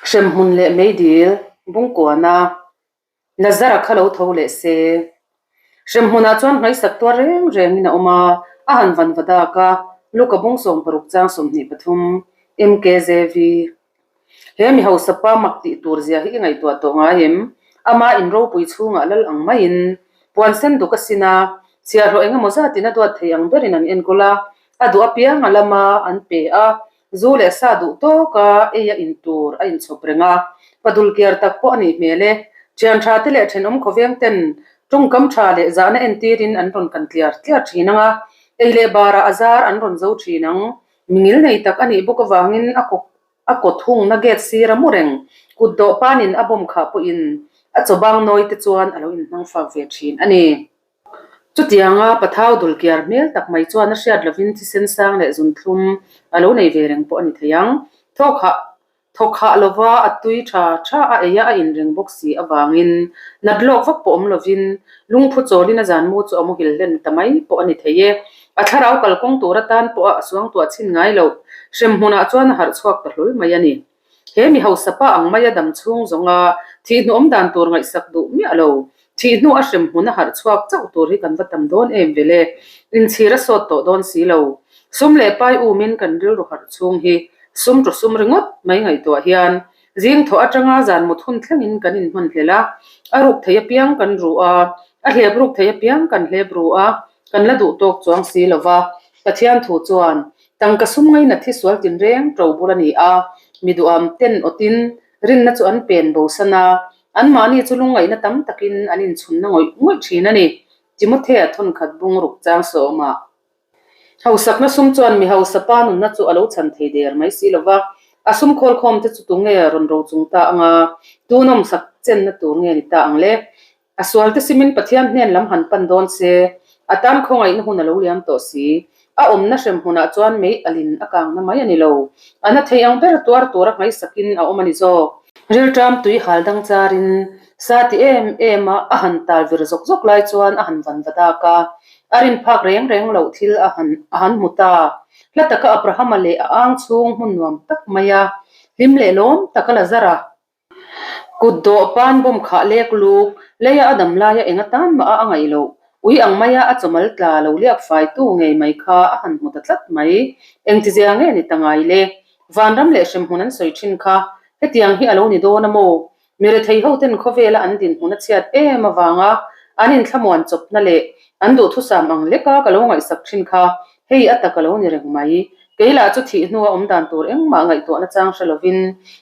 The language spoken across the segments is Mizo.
Hremhmun leh meidil bungkuana Lazara kha lo tho leh se. Hremhmunah chuan hmaisak tuar reng rengin a awm a, a han van va dak a, Luka bung 16 chang 23, MKJV. He mi hausa pa mak tih tur zia hi i ngaihtuah tawh ngai em? Ama in ropui chhungah lal ang maiin puan sen duk a sin a, chhiahhlawh eng emaw zatin a duat thei ang berin an enkawl a, a duh apiang a lam a, an pe a, zu leh sa duh tawk a, ei a in tur a inchhawp reng a, pa dul kiar tak pawh a nih hmel e. Thian tha te leh thenawm khawveng ten tawngkam tha leh zahna entirin an rawn kan tliar tliar thin ang a, ei leh barah a zar an rawn zo thin ang. Mingil nei tak a nih bawk avangin a kawk a kawt hungna gate sir a mu reng. Kut dawh panin a bawm khah pawhin a chaw bang nawi te chuan a lo inhmang fak ve thin a ni. Chutianga pathau dul kiar hmel tak mai chuan a hriat lovin thisen sang leh zunthlum a lo nei ve reng pawh a ni thei ang. Thawkhah Thawkhah lova a tui tha tha a ei a, a inring bawk si avangin nat lawk vak pawh awm lovin lungphu chawlin a zanmu chu a muhil hlen ta mai pawh a ni thei e. A thlarau kalkawng tur atan pawha a suangtuah chhin ngai loh hrem hmunah chuan a harh chhuak ta hlawl mai a ni. He mi hausa pa ang maia dam chhung zawnga thih hnuawm dan tur ngaihsak duh miah lo, thih hnu a hrem hmun a harh chhuak chauh tur hi kan va tam dawn em ve le. Inchhir a sawt tawh dawn si lo. Sum leh pai umin kan rilru harh chhung hi Sum tu sum ringawt mai ngaihtuah hian zing thawh atanga zan mut hun thlengin kan inhman hlel a, a ruk thei apiang kan ru a, a hlep ruk thei apiang kan hlep ru a, kan la duh tawk chuang si lo va. Pathian thu chuan, Tangka sum ngainat hi sual tinreng to bul a ni a, mi duham ten awtin rinna chu an pen bosan a, anmahni chu lungngaihna tam takin an inchhunna ngawih ngawih thin a ni. Timothea thawnkhat bung ruk chang sawmah. Hausakna sum chuan mi hausa pa nunna chu a lo chhan thei der mai si lo va, a sum khawlkhawm te chu tunge rawn ro chung ta ang a, tunawmsak chenna tur nge ni ta ang le? A sual te simin Pathian hnen lam han pan dawn se, a tan khawngaihna hun a lo liam tawh si. A awmna hrem hmunah chuan mei alin a kangna mai a ni lo. A na thei ang ber tuar tura hmaisakin a awm a ni zawk. Rilṭam tui hal dang charin sa ti em em a, a han tal vir zawk zawk lai chuan a han van va dak a. A rin phak reng reng loh thil a han a han hmu ta. Hla taka Abrahama leh a ang chhung hmun nuam tak mai a, hlim leh lawm taka Lazara kut dawh pan bawm khah lek luk, leia a dam laia eng atan mah a a ngaih loh, ui ang maia a chawmal tla lo liak faitu ngei mai kha a han hmu ta tlat mai. Engtizia nge ni ta ngai le? Vanram leh hremhmun an sawi thin kha, hetiang hi a lo ni dawn a maw? Mi rethei hoten khawvela an dinhmun a chhiat em avanga an inthlamuan chawpna leh an duhthusam ang leka ka lo ngaihsak thin kha hei a tak a lo ni reng mai. Kei lah chu thih hnua awm dan tur engmah ngaihtuahna chang hre lovin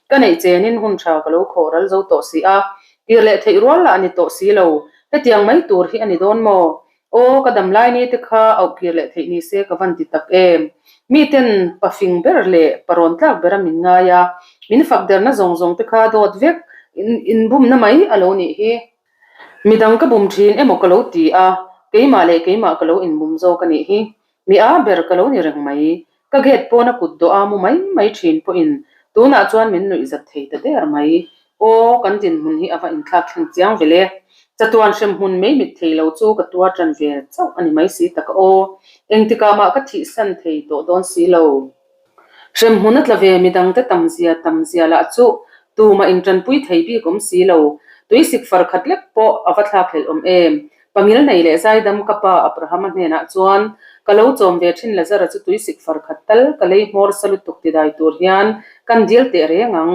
ka neih chenin hun tha ka lo khawh ral zo tawh si a, tir leh theih rual lah a ni tawh si lo. Hetiang mai tur hi a ni dawn maw? Aw, ka dam lai ni te kha auh kir leh theih ni se ka van ti tak em. Mi ten pa fing ber leh pa rawn tlak bera min ngai a, min fak derna zawng zawng te kha dawt vek inbumna mai a lo nih hi. Midang ka bum thin emaw ka lo ti a, keimah leh keimah ka lo inbum zawk a nih hi. Mi a ber ka lo ni reng mai. Ka gate pawn a kut dawh a mu mai mai thin pawhin tunah chuan min nuih zat thei ta der mai. Aw, kan dinhmun hi a va inthlak thleng chiang ve le. Chatuan hrem hmun mei mit thei lo chu ka tuar tan ve chauh a ni mai si tak a aw. Engtikah mah ka thihsan thei tawh dawn si lo. Hremhmun a tla ve midangte tam zia tam zia lah chu tumah intanpui thei bik awm si lo. Tuisik far khat lek pawh a va thlak hlelh awm em? Pangil nei leh zaidam ka pa Abrahama hnenah chuan ka lo chawm ve thin Lazara chu tuisik far khat tal ka lei hmawr sa lutuk tidai tur hian kan dil teh reng ang.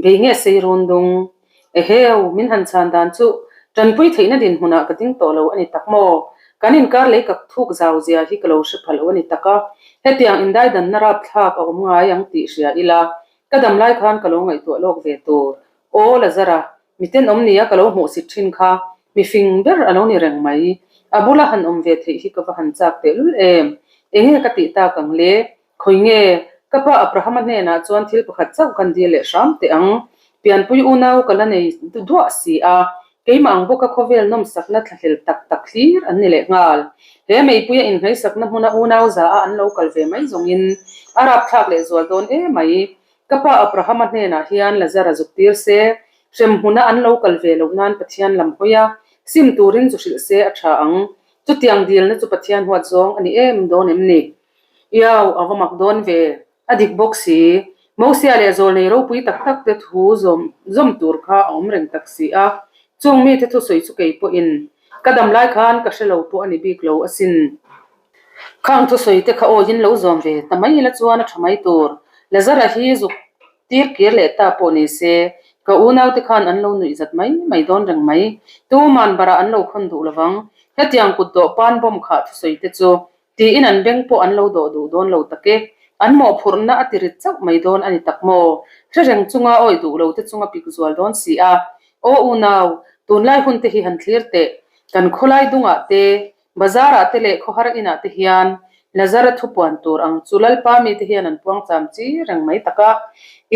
Bei nge sei run dung? Eheu, min han chhan dan chu tanpui theihna dinhmunah ka ding tawh lo a ni tak maw? Kan inkar lei kak thuk zau zia hi ka lo hre pha lo a ni tak a, hetiang indaidanna rapthlak a awm ngai ang tih hria ila, ka dam lai khan ka lo ngaihtuah lawk ve tur. Aw Lazara, mi tenawm nia ka lo hmuhsit thin kha, mi fing ber a lo ni reng mai. A bula han awm ve theih hi ka va han chak tehlul em? Enge ka tih tak ang le? Khawi nge? Ka pa Abrahama hnenah chuan thil pakhat chauh kan dil leh hram teh ang. Pianpui unau ka la nei duah si a, keimah ang bawka khawvel nawmsakna thlahlel tak tak hlir an ni leh nghal. He meipuia inhnaihsakna hmuna unau za a an lo kal ve mai zawngin a rapthlak leh zual dawn em mai. Ka pa Abrahama hnenah hian Lazara zuk tir se, hrem hmuna an lo kal ve loh nan Pathian lam hawi a, sim turin chu hrilh se a tha ang. Chutiang dilna chu Pathian huat zawng a ni em dawn em ni? Iau, a va mak dawn ve. A dik bawk si. Mosia leh zawlnei ropui tak tak te thu zawm zawm tur kha a awm reng tak si a, chung mite thusawi chu kei pawhin ka dam lai khan ka hre lo pawh a ni bik lo asin. Khang thusawi te kha awiin lo zawm ve ta mai ila chuan a tha mai tur. Lazara hi zuk tir kir leh ta pawh ni se, ka unaute khan an lo nuih zat mai mai dawn reng mai. Tuman barah an lo khawn duh lovang. Hetiang kut dawh pan bomb khah thusawi te chu Tiin an beng pawh an lo dawh duh dawn lo tak e. An mawhphurhna a ti rit chauh mai dawn a ni tak maw? Hre reng chunga awih duh lo te chunga pik zual dawn si a. Aw unau, tunlai hun te hi han thlir teh. Kan khawlai dungah te, bazar ah te leh khawhar inah te hian Lazara thu puan tur ang chu Lalpa mite hian an puang cham chi reng mai tak a.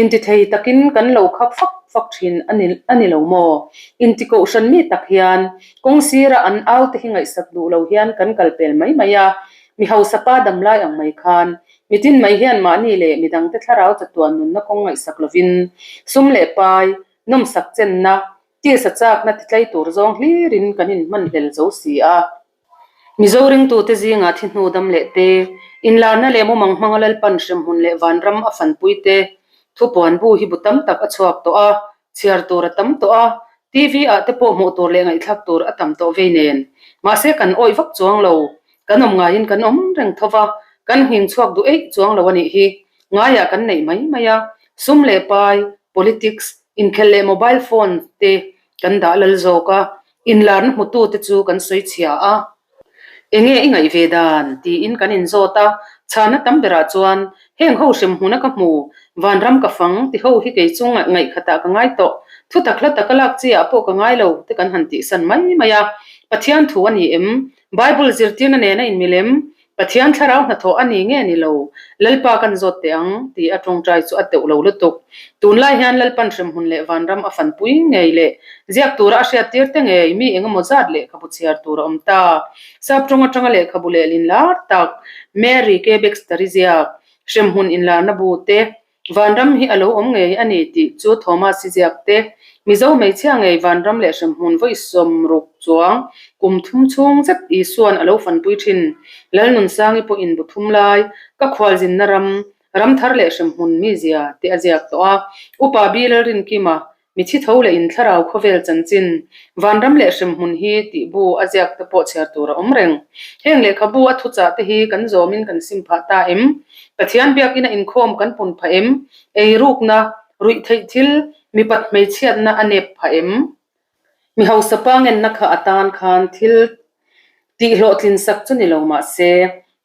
Intithei takin kan lo khak fak fak thin a ni a ni lo maw? Intikohhran mi tak hian kawng sira an au te hi ngaihsak duh lo hian kan kal pel mai mai a, mi hausa pa dam lai ang mai khan mitin mai hian mahni leh midangte thlarau chatuan nunna kawng ngaihsak lovin sum leh pai, nawmsak chenna, tisa chakna titlai tur zawng hlirin kan inhmanhlel zo si a. Mizo ringtute zingah thi hnu dam leh te, inlarna leh mumang hmanga Lalpan hremhmun leh vanram a fanpui te, thupuan bu hi bu tam tak a chhuak tawh a, chhiar tur a tam tawh a, TV ah te pawh hmuh tur leh ngaihthlak tur a tam tawh vei nen. Mahse kan awih vak chuang lo, kan awm ngaiin kan awm reng tho va, kan nghing chhuak duh eih chuang lo a nih hi. Ngaiah kan neih mai mai a, sum leh pai, politics, inkhelh leh mobile phone te kan dah lal zawk a, Inlarna hmutute chu kan sawi chhia a, Enge i ngaih ve dan? tiin kan inzawt a, chhana tam berah chuan, Heng ho hrem hmuna ka hmu, vanram ka fang ti ho hi kei chu ngaihkhatah ka ngai tawh, thutak hla taka lak chi ah pawh ka ngai lo te kan han tihsan mai mai a. Pathian thu a ni em? Bible zirtirna nena inmil em? Pathian thlarau hnathawh a ni nge ni lo, Lalpa kan zawt teh ang, ti a tawngtai chu a teuh lo lutuk. Tunlai hian Lalpan hremhmun leh vanram a fanpui ngei leh ziak tura a hriattir te ngei mi engemaw zat lehkhabu chhiar tur a awm ta. Sap tawng atanga lehkhabu lehlin lar tak Mary K. Baxter-i ziak hremhmun inlarna bu te Vanram hi a lo awm ngei a ni tih chu Thomas i ziak te, Mizo hmeichhia ngei Vanram leh hremhmun vawi sawmruk chuang kum thum chhung zet Isua'n a lo fanpui thin. Lalnunsangi pawhin bu thum lai, ka khualzinna ram, ramthar leh hremhmun mizia te a ziak tawh a. Upa Bi Lalrinkima Mithi tho leh in thlarau khawvel chanchin, vanram leh hremhmun hi tih bu a ziak te pawh chhiar tur a awm reng. Heng lehkhabu a thuchah te hi kan zawmin kan sim phah ta em? Pathian biakina inkhawm kan pun phah em? Eirukna, ruih theih thil, mipat hmeichhiatna a nep phah em? Mi hausa pa ngenna kha atan khan thil Tihhlawhtlin sak chu ni lo mah se,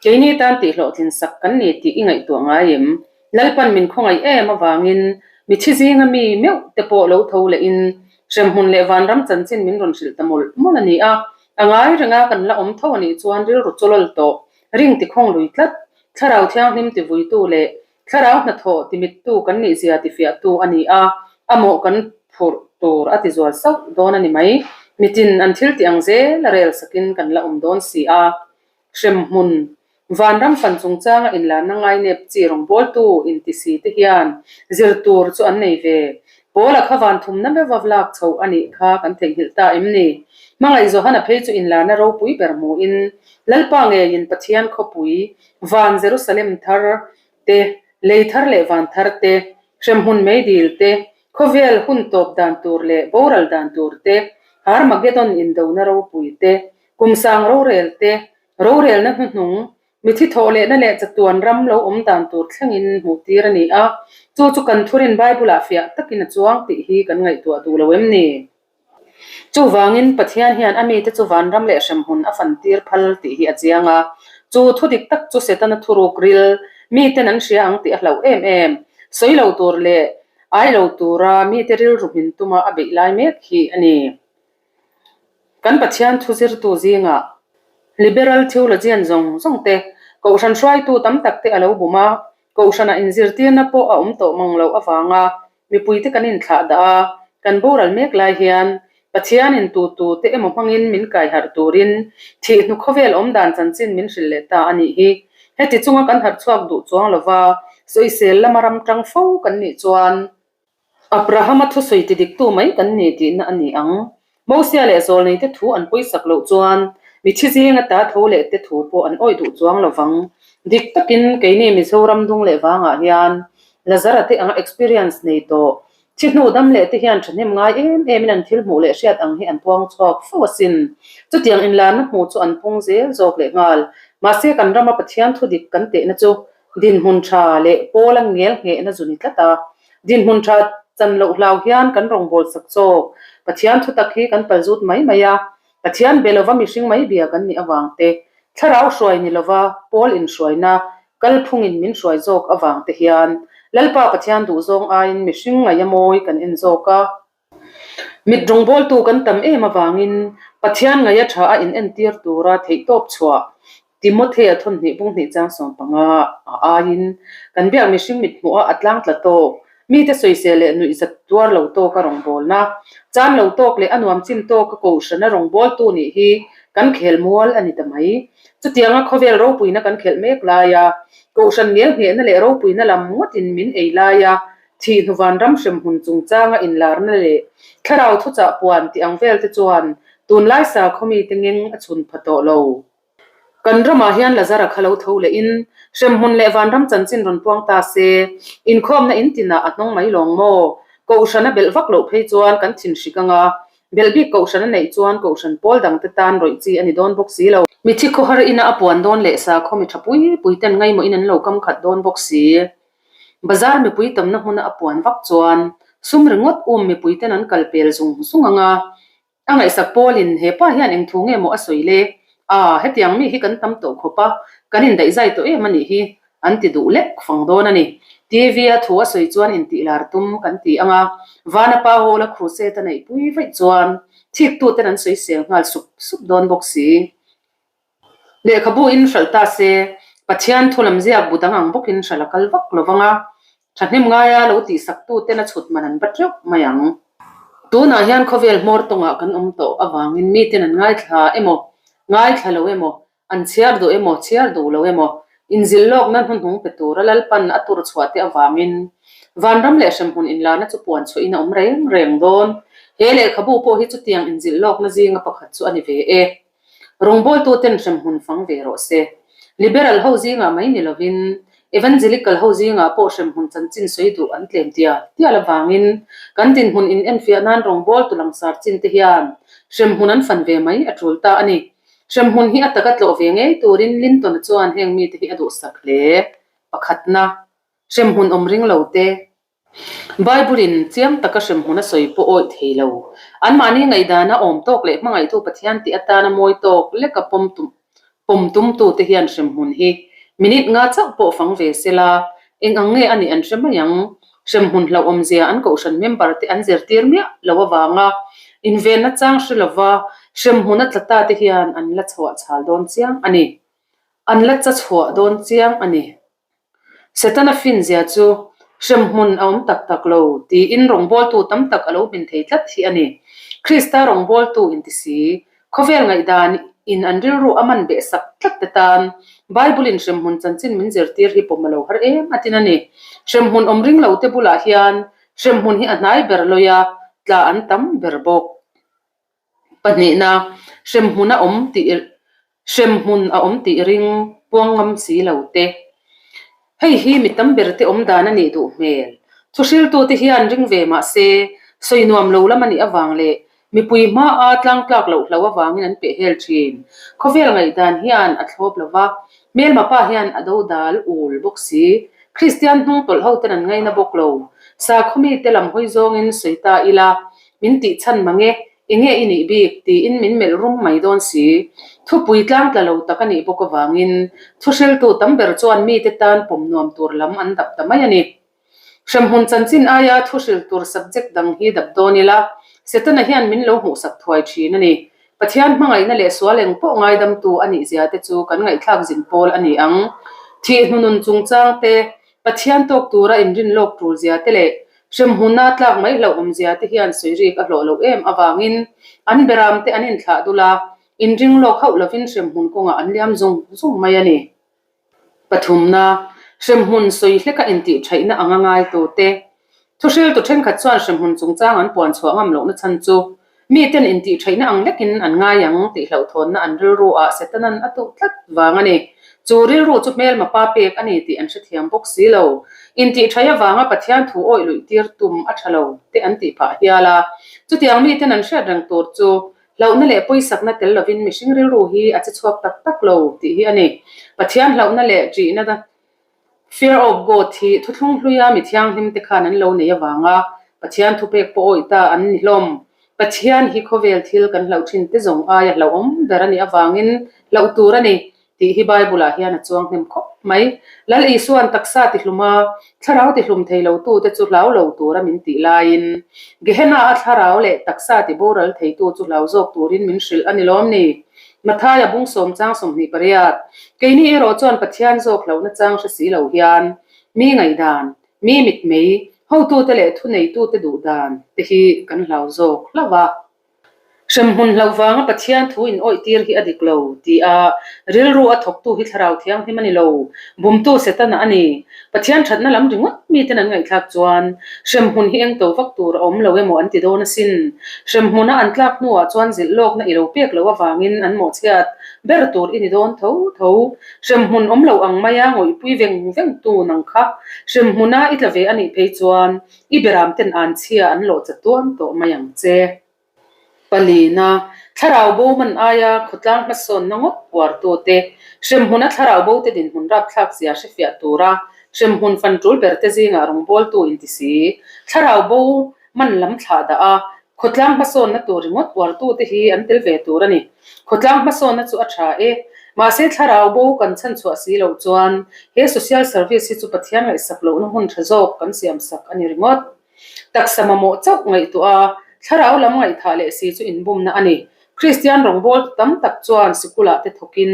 keini tan tihhlawhtlin sak kan ni tih i ngaihtuah ngai em? Lalpan min khawngaih em avangin mithi zinga mi meuh te pawh lo tho lehin hremhmun leh vanram chanchin min rawn hrilh ta mawlh mawlh a ni a. A ngai renga kan la awm tho a nih chuan rilru chawlawl tawh, ring tikhawng lui tlat, thlarau thianghlim tivuitu leh Thlarau hnathawh timittu kan nihzia tifiahtu a ni a, a mawh kan phurh tur a tizual sauh dawn a ni mai. Mitin an thil tih ang zel a rel sakin kan la awm dawn si a. Hremhmun, Vanram fan chungchanga inlarna ngainep chi rawngbawltu intisi te hian zir tur chu an nei ve. Pawla kha van thumna meuh a lak chhoh a nih kha kan theihnghilh ta em ni? Hmangaih Johana phei chu inlarna ropui ber hmuhin Lalpa ngeiin Pathian khawpui Van Jerusalem thar te, lei thar leh van thar te, hremhmun meidil te, khawvel hun tawp dan tur leh boral dan tur te, Harmagedon indona ropui te, kumsang rorel te, rorelna hnuhnung, mithi thawh lehna leh chatuan ram lo awm dan tur thlengin hmuhtir a ni a, chu chu kan thurin Bible-ah fiah takin a chuang tih hi kan ngaihtuah duh lo em ni? Chuvangin, Pathian hian a mite chu vanram leh hremhmun a fantir phal tih hi a chiang a. Chu thu dik tak chu Setana thuruk ril miten an hria ang tih a hlauh em em. Sawi lo tur leh ai lo tura mite rilru hmin tuma a beih lai mek hi a ni. Kan Pathian thu zirtu zingah Liberal theologian zawng zawng te, Kohhran hruaitu tam tak te a lo bum a, Kohhranah inzirtirna pawh a awm tawh mang loh avanga Mipuite kan inthlah dah a, kan boral mek lai hian Pathianin tu tu te emaw hmangin min kai harh turin thih hnu khawvel awm dan chanchin min hrilh leh ta a nih hi. Heti chunga kan harh chhuak duh chuang lova sawisel lama ram tang fo kan nih chuan Abrahama thusawi ti diktu mai kan ni tihna a ni ang. Mosia leh Zawlneite thu an pawisak loh chuan mithi zinga ta tho leh te thu pawh an awih duh chuang lo vang. Dik takin keini Mizoram dung leh vangah hian. Lazara te anga experience nei tawh. Thi hnu dam leh te hian thahnem ngai em em in an thil hmuh leh hriat ang hi an puang chhuak fo asin. Chutiang inlarna hmuh chu an pung zel zawk leh nghal. Mahse kan rama Pathian thu dik kan tehna chu dinhmun tha leh pawla ngel nghehna zu ni tlat a. Dinhmun tha chan loh hlau hian kan rawngbâwl sak chawk. Pathian thu tak hi kan palzut mai mai a. Pathian be lova mihring mai bia kan nih avang te, thlarau hruai ni lova pawl inhruaina kalphungin min hruai zawk avang te hian Lalpa Pathian duhzawng aiin mihring ngaih a mawi kan en zawk a. Mit rawngbawltu kan tam em avangin Pathian ngaih a tha a inentir tura theihtawp chhuah Timothea thawnhnih bunghnih chang 15 a aiin kan biak mihring mit hmuh a a tlang tla tawk, mite sawisel leh nuihzat tuar lo tawka rawngbawlna, chan lo tawk leh a nuam chin tawka kohhrana rawngbawltu nih hi kan khel mual a ni ta mai. Chutianga khawvel ropuina kan khelh mek laia kohhran ngelnghehna leh ropuina lam ngawtin min ei laia Thih hnuvan ram hremhmun chungchanga inlarna leh thlarau thuchah puan tih ang vel te chuan tunlai sakhaw mite ngeng a chhun pha tawh lo. Kan ramah hian Lazara kha lo tho lehin hremhmun leh vanram chanchin rawn puang ta se, inkhawmna in tinah a hnawng mai lawng maw? Kohhran a belh vak loh phei chuan kan thin hrik anga, belh bik kohhran a neih chuan kohhran pawl dangte tan rawih chi a ni dawn bawk si lo. Mithi khawhar ina a puan dawn leh sakhaw mi tha pui pui ten ngaimawhin an lo kam khat dawn bawk si. Bazar mipui tamna hmuna a puan vak chuan sum ringawt um mipui ten an kal pel zung zung ang a, a ngaihsak pawlin he pa hian eng thu nge maw a sawi le? Aa, hetiang mi hi kan tam tawh khawp a, kan indaihzai tawh em a nih hi, an ti duh lek fang dawn a ni. TV a thu a sawi chuan intihlar tum kan ti ang a, Vana pa Hall a crusade a neihpui vaih chuan thiktu ten an sawisel nghal sup sup dawn bawk si. Lehkhabu in hralh ta se, Pathian thu lam ziak bu dang ang bawkin hralh a kal vak lo vang a, thahnem ngaia lo tihsak tu ten a chhut man an va teuh mai ang. Tunah hian khawvel hmawr tawngah kan awm tawh avangin miten an ngaithla emaw, ngaithla lo emaw, an chhiar duh emaw, chhiar duh lo emaw, inzilh lawkna hnuhnung pe tura Lalpan a tur chhuah te avangin Vanram leh hremhmun inlarna chu puan chhuahin a awm reng reng dawn. He lehkhabu pawh hi chutiang inzilh lawkna zinga pakhat chu a ni ve e. Rawngbawltuten hremhmun fang ve rawh se. Liberal ho zingah mai ni lovin Evangelical ho zingah pawh hremhmun chanchin sawi duh an tlem tial tial avangin kan dinhmun in enfiah nan rawngbawltu langsar chin te hian hremhmun an fan ve mai a tul ta a ni. Hremhmun hi a taka tlawh ve ngei turin Linton-a chuan heng mite hi a duhsak hle. Pakhatna, hremhmun awm ring lo te. Bible-in chiang taka hremhmun a sawi pawh awih thei lo. Anmahni ngaihdana awm tawk leh hmangaihtu Pathian tih atana mawi tawk leka pawm tum pawm tumtute hian hremhmun hi minute nga chauh pawh fang ve se la, eng ang nge a nih an hre mai ang. Hremhmun hlauhawmzia an kohhran member te an zirtir miah lo avanga invenna chang hre lova hremhmun a tla ta te hian an la chhuah chhal dawn chiang a ni. An la cha chhuah dawn chiang a ni. Setana finzia chu hremhmun a awm tak tak lo tiin rawngbawltu tam tak a lo hmin thei tlat hi a ni. Krista rawngbawltu inti si, khawvel ngaihdan in an rilru a man beh sak tlat te tan Bible in hremhmun chanchin min zirtir hi pawm a lo har em a tin a ni. Hremhmun awm ring lo te bulah hian hremhmun hi a hnai ber lawi a, tla an tam ber bawk. Pahnihna, hremhmun a awm tih hremhmun a awm tih ring puang ngam si lo te. Hei hi mi tam ber te awm dan a nih duh hmel. Thuhriltute hian ring ve mah se, sawi nuam lo lam a nih avang leh mipui hmaa tlangtlak loh hlo avangin an peh hel thin. Khawvel ngaihdan hian a thlawp lo va, hmelma pa hian a do dal ul bawk si. Kristian hnung tawlh ho ten an ngaina bawk lo. Sakhaw mite lam hawi zawngin sawi ta ila, Min tih chhan mang e, enge i nih bik? tiin min melh rum mai dawn si. Thupui tlang tla lo tak a nih bawk avangin thuhriltu tam ber chuan mite tan pawm nuam tur lam an dap ta mai a ni. Hremhmun chanchin aia thuhril tur subject dang hi dap dawn ila, Setana hian min lo hmuhsak thuai thin a ni. Pathian hmangaihna leh sual eng pawh ngaidamtu a nih zia te chu kan ngaihthlak zin pawl a ni ang. Thih hnunun chungchang te, Pathian tawk tura inrin lawk tul zia te leh Hremhmuna tlak mai hlauh awmzia te hian sawi rik a hlawh loh em avangin an beram te an inthlah dul a, inring lawk hauh lovin hremhmun kawngah an liam zung zung mai a ni. Pathumna, hremhmun sawi hleka intih thaihna anga ngaitu te. Thuhriltu thenkhat chuan hremhmun chungchang an puan chhuah ngam lohna chhan chu miten intih thaihna ang lekin an ngai ang tih hlauhthawnna an rilru ah Setanan a tuh tlat vang a ni. Chu rilru chu hmelma pa pek a ni tih an hrethiam bawk si lo. Intihṭhaih avanga Pathian thu awih luih tir tum a ṭha lo te an tih phah hial a. Chutiang miten an hriat reng tur chu hlauhna leh pawisakna tel lovin mihring rilru hi a che chhuak tak tak lo tih hi a ni. Pathian hlauhna leh ṭihna Fear of God hi thuthlung hluia mi thianghlim te khan an lo nei avanga Pathian thupek pawh awih ta an ni hlawm. Pathian hi khawvel thil kan hlauh thin te zawng aia hlauhawm ber a nih avangin hlauh tur a ni tih hi Bible ah hian a chuang hnem khawp mai. Lal Isua'n taksa tihlum a, thlarau tihlum thei lo tu te chu hlau lo tura min tih laiin Gehenna a thlarau leh taksa ti boral theitu chu hlau zawk turin min hrilh a ni lawm ni? Mathaia bung sawm chang 28, Keini erawh chuan Pathian zawk hlauhna chang hre si lo hian mi ngaihdan, mi mitmei, hotute leh thuneitute duhdan te hi kan hlau zawk hlauh a. Hremhmun hlauh vanga Pathian thu in awih tir hi a dik lo ti a, rilru a thawktu hi Thlarau Thianghlim a ni lo, bumtu Setana a ni. Pathian thatna lam ringawt miten an ngaihthlak chuan hremhmun hi engto vak tur a awm lo emaw an ti dawn asin. Hremhmuna an tlak hnuah chuan zilh lawkna i lo pek loh avangin an mawhchhiat ber tur i ni dawn tho tho. Hremhmun awm lo ang maia ngawihpui veng veng tu nang kha hremhmuna i tla ve a nih phei chuan i beram ten an chhia an lawh chatuan tawh mai ang che. Palina, thlarau bo man aia khawtlang hmasawnna ngawt puartute, hremhmuna thlarau bote dinhmun rapthlak zia hrefiah tura hremhmun fan tul berte zingah rawngbawltu inti si, thlarau bo man lam thlah dah a, khawtlang hmasawnna tur ringawt puartute hi an tel ve tur a ni. Khawtlang hmasawnna chu a tha e, mahse thlarau bo kan chhanchhuah si loh chuan he social service hi chu Pathian ngaihsak lohna hun tha zawk kan siamsak a ni ringawt. Taksa mamawh chauh ngaihtuah a, thlarau lam ngaihthah leh si chu inbumna a ni. Kristian rawngbawltu tam tak chuan sikulah te thawkin,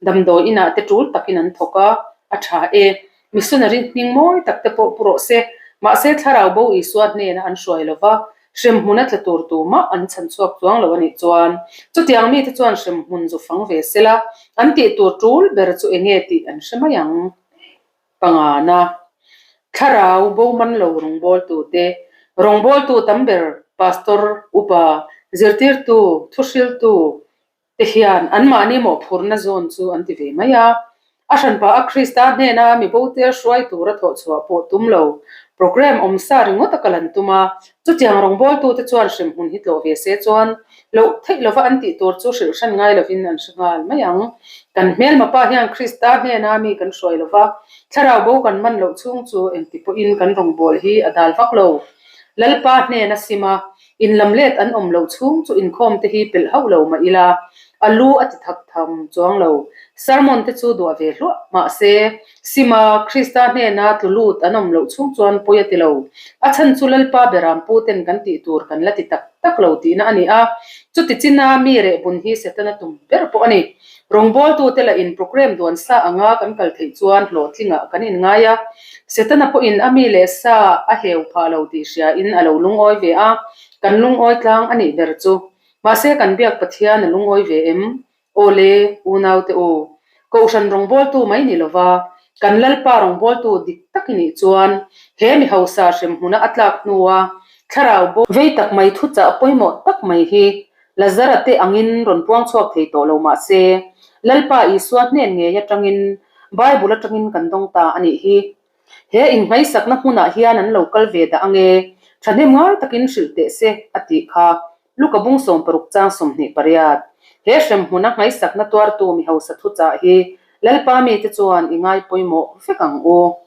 damdawi inah te tul takin an thawk a, a tha e. Missionary hming mawi tak te pawh pu rawh se, mahse thlarau bo Isua hnena an hruai lo va, hremhmun a tla tur tumah an chhan chhuak chuang lo a nih chuan, chutiang mite chuan hremhmun zu fang ve sela, an tih tur tul ber chu enge tih an hre mai ang. Pangana, Thlarau bo man lo rawngbawltute, rawngbawltu tam ber Pastor, Upa, Zirtirtu, Thuhriltu te hian anmahni mawhphurhna zawn chu an ti ve mai a. A hranpa a Krista hnena mi bote hruai tura thawhchhuah pawh tum lo, programme awm sa ringawt a kal an tum a. Chutiang rawngbawltute chuan hremhmun hi tlawh ve se chuan Loh theih lova an tih tur chu hrilh hran ngai lovin an hre nghal mai ang. Kan hmelma pa hian Krista hnena mi kan hruai lova, thlarau bo kan man loh chhung chu engti pawhin kan rawngbâwl hi a dal vak lo. Lalpa hnena sim a, inlam let an awm loh chhung chu inkhawm te hi pelh hauh lo mah ila, a lu a ti thak tham chuang lo. Sermon te chu duah ve hluah mahse, sim a, Krista hnena tlu lut an awm loh chhung chuan pawi a ti lo. A chhan chu Lalpa beram pu ten kan tih tur kan la ti tak. tak lo tihna a ni a, chuti china mi reh bun hi Setana tum ber pawh a ni. Rawngbawltute lah in programme duan sa anga kan kal theih chuan hlawhtlingah kan inngai a, Setana pawhin a mi leh sa a heu phah lo tih hria in a lo lungawi ve a, kan lungawi tlang a nih ber chu. Mahse kan biak Pathian a lungawi ve em? Aw le, unaute u, Kohhran rawngbawltu mai ni lova, kan Lalpa rawngbawltu dik tak i nih chuan he mi hausa hremhmuna a tlak hnua thlarau bo vei tak mai thuchah pawimawh tak mai hi Lazara te angin rawn puang chhuak thei tawh lo mah se, Lalpa Isua hnen ngei atangin Bible atangin kan dawng ta a nih hi. He inhmaisakna hmunah hian an lo kal ve dah ange, thahnem ngai takin hrilh teh se a tih kha. Luka bung 60 chang 28. He hremhmuna hmaisakna tuartu mi hausa thuchah hi Lalpa mite chuan i ngai pawimawh vek ang u.